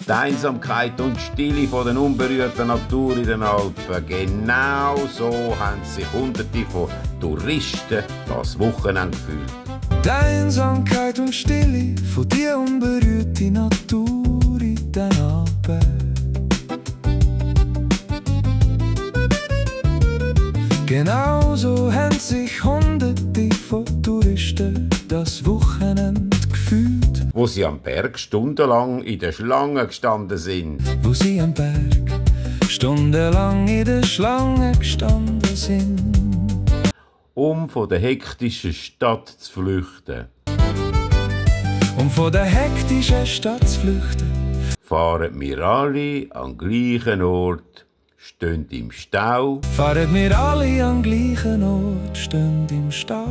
Die Einsamkeit und Stille von der unberührten Natur in den Alpen. Genau so haben sich Hunderte von Touristen das Wochenende gefühlt. Die Einsamkeit und Stille von dir unberührte Natur in den Alpen. Genauso haben sich Hunderte von Touristen das Wochenende gefühlt. Wo sie am Berg stundenlang in der Schlange gestanden sind. Wo sie am Berg stundenlang in der Schlange gestanden sind. Um von der hektischen Stadt zu flüchten. Um von der hektischen Stadt zu flüchten. Fahren wir alle am gleichen Ort, stehen im Stau. Fahren wir alle am gleichen Ort, stehen im Stau.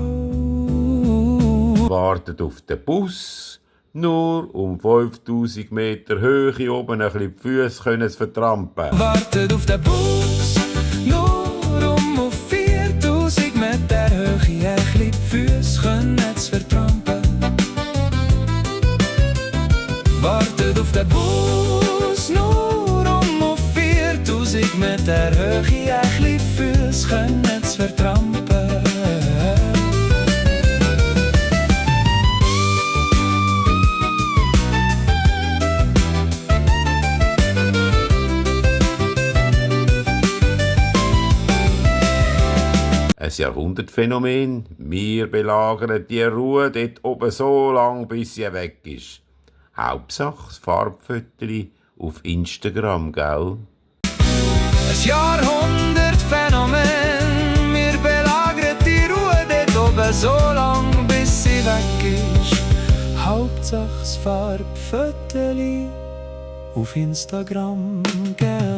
Warten auf den Bus, nur um 5000 Meter Höhe oben ein bisschen die Füße zu vertrampen. Wartet auf den Bus, nur um auf 4000 Meter Höhe ein bisschen die Füße zu vertrampen. Wartet auf den Bus, nur um auf 4000 Meter Höhe ein bisschen die Füße zu vertrampen. Ein Jahrhundertphänomen. Wir belagern die Ruhe dort oben so lang, bis sie weg ist. Hauptsache das Farbfoto auf Instagram, gell? Ein Jahrhundertphänomen. Wir belagern die Ruhe dort oben so lang, bis sie weg ist. Hauptsache das Farbfoto auf Instagram, gell?